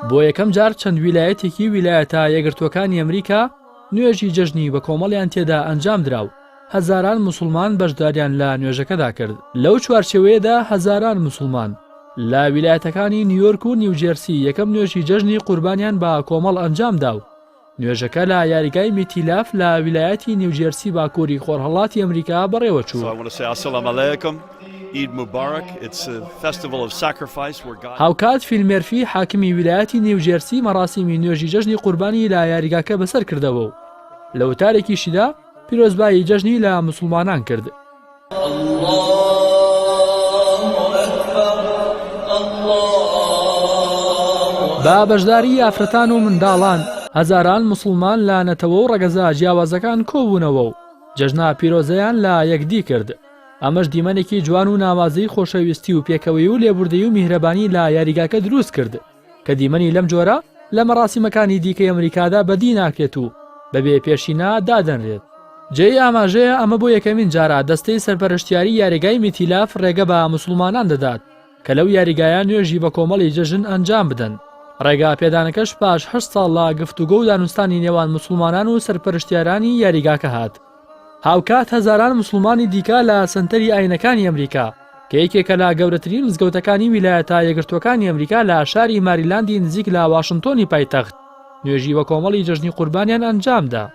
بۆ یەکەم جار چەند ویلایەتێکی ویلایەتە یەکگرتووەکانی ئەمریکا نوێژی جەژنی بەکۆمەڵیان تێدا ئەنجامدرا و هەزاران موسڵمان بەشداریان لە نوێژەکەدا کرد. لەو چوارچێوەیەدا هەزاران موسڵمان لە ویلایەتەکانی نیویۆرک و نیوجێرسی یەکەم نوێژی جەژنی قوربانیان بە کۆمەڵ ئەنجامدا و نوێژەکە لە یاریگای میتیلاف لە ویلایەتی نیوجێرسی باکووری خۆرهەڵاتی ئەمریکا بەڕێوەچوو. هاوکات فیل مێرفی حاکمی ویلایەتی نیوجێرسی مەراسیمی نوێژی جەژنی قوربانی لە یاریگاکە بەسەر کردەوە و لە وتارێکیشیدا پیرۆزبایی جەژنی لە موسڵمانان کرد. بە بەشداری ئافرەتان و منداڵان، هەزاران موسڵمان لە نەتەوە و ڕەگەزە جیاوازەکان کۆبوونەوە و جەژنە پیرۆزەیان لە یەکدی کرد. ئەمەش دیمەنێکی جوان و ناوازەی خۆشەویستی و پێکەوەیی و لێبوردەیی و میهرەبانی لە یاریگاکە دروست کرد. کە دیمەنی لەم جۆرە لە مەراسیمەکانی دیکەی ئەمریکادا بەدی ناکرێت و بە بێ پێشینە دادەنرێت. جێی ئاماژەیە ئەمە بۆ یەکەمین جارە دەستەی سەرپەرشتیاری یاریگای میتیلاف ڕێگە بە موسڵمانان دەدات کە لەو یاریگایە نوێژی بەکۆمەڵی جەژن ئەنجام بدەن، ڕێگا پێدانەکەش پاش هەشت ساڵ لە گفتوگۆ و دانوستانی نێوان موسڵمانان و سەرپەرشتیارانی یاریگاکە هات. هاوکات هەزاران موسڵمانی دیکە لە سەنتەری ئاینەکانی ئەمریکا، کە یەکێکە لە گەورەترین مزگەوتەکانی ویلایەتە یەکگرتووەکانی ئەمریکا لە شاری ماریلاندی نزیک لە واشنتۆنی پایتەخت، نوێژی بەکۆمەڵی جەژنی قوربانیان ئەنجامدا.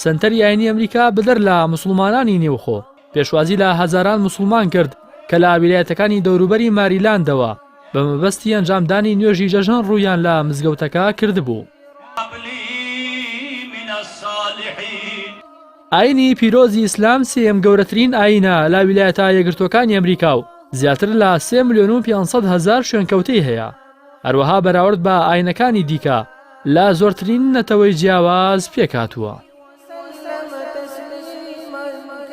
سەنتەری ئاینی ئەمریکا بەدەر لە موسڵمانانی نێوخۆ، پێشوازی لە هەزاران موسڵمان کرد کە لە ویلایەتەکانی دەوروبەری ماریلاندەوە بە مەبەستی ئەنجامدانی نوێژی جەژن ڕوویان لە مزگەوتەکە کردبوو. ئاینی پیرۆزی ئیسلام سێیەم گەورەترین ئاینە لە ویلایەتە یەکگرتووەکانی ئەمریکا و زیاتر لە سێ ملیۆن و 500 هەزار شوێنکەوتەی هەیە. هەروەها بەراورد بە ئاینەکانی دیکە لە زۆرترین نەتەوەی جیاواز پێکهاتووە.